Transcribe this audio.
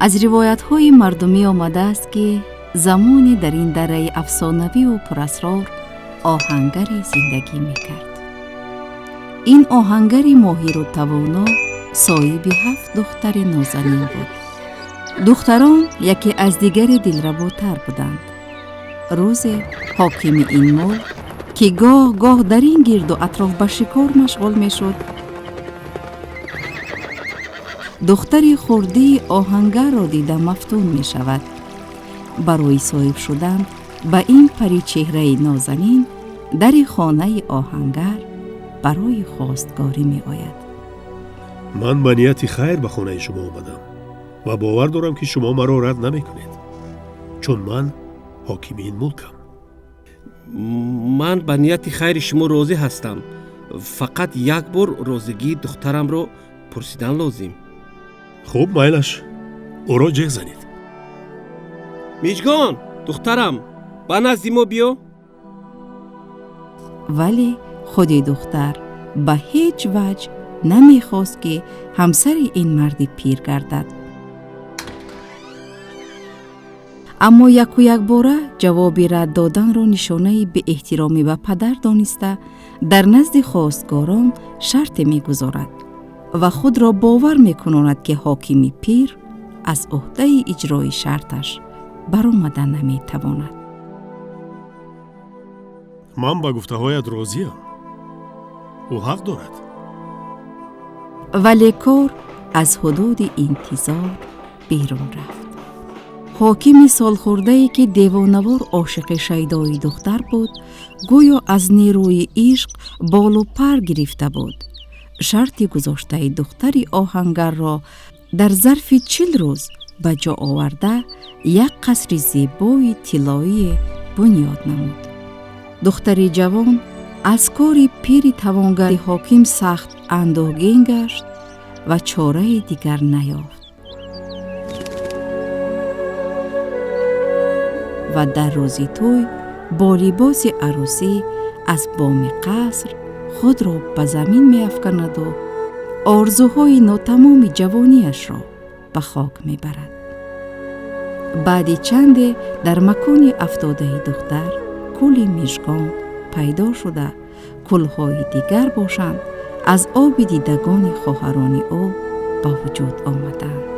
Аз ривоятҳои мардумӣ омадааст, ки замоне дар ин дараи афсонавию пурасрор оҳангаре зиндагӣ мекард. Ин оҳангари моҳиру тавоно соҳиби ҳафт духтари нозанин буд. Духтарон яке аз дигаре дилработар буданд. Рӯзе ҳокими ин мулк, ки гоҳ-гоҳ дар ин гирду атроф ба шикор машғул мешуд, духтари хурдии оҳангарро дида мафтун мешавад. Барои соҳиб шудан ба ин паричеҳраи нозанин дари хонаи оҳангар барои хостгорӣ меояд. Ман ба нияти хайр ба хонаи шумо омадам ва бовар дорам, ки шумо маро рад намекунед, чун ман ҳокими ин мулкам. Ман ба нияти хайри шумо розӣ ҳастам, фақат як бор розигии духтарамро пурсидан лозим. Хуб, майлаш, ӯро ҷеғ занед. Миҷгон, духтарам, ба назди мо биё. Вале худи духтар ба ҳеҷ ваҷҳ намехост, ки ҳамсари ин марди пир гардад. Аммо яку якбора ҷавоби рад доданро нишонаи беэҳтиромӣ ба падар дониста, дар назди хостгорон шарте мегузорад ва худро бовар мекунонад, ки ҳокими пир аз ӯҳдаи иҷрои шарташ баромада наметавонад. Ман ба гуфтаҳоят розиям, ӯ ҳақ дорад. Вале кор аз ҳудуди интизор берун рафт. Ҳокими солхӯрдае, ки девонавор ошиқи шайдои духтар буд, гӯё аз нерӯи ишқ болу пар гирифта буд, шарти гузоштаи духтари оҳангарро дар зарфи 40 рӯз ба ҷо оварда, як қасри зебои тиллоие бунёд намуд. Духтари ҷавон аз кори пири тавонгари ҳоким сахт андӯҳгин гашт ва чораи дигар наёфт ва дар рӯзи тӯй бо либоси арӯсӣ аз боми қаср худро ба замин меафканаду орзуҳои нотамоми ҷавониашро ба хок мебарад. Баъди чанде дар макони афтодаи духтар кӯли Мижгон пайдо шуда, кӯлҳои дигар бошанд, аз оби дидагони хоҳарони ӯ ба вуҷуд омаданд.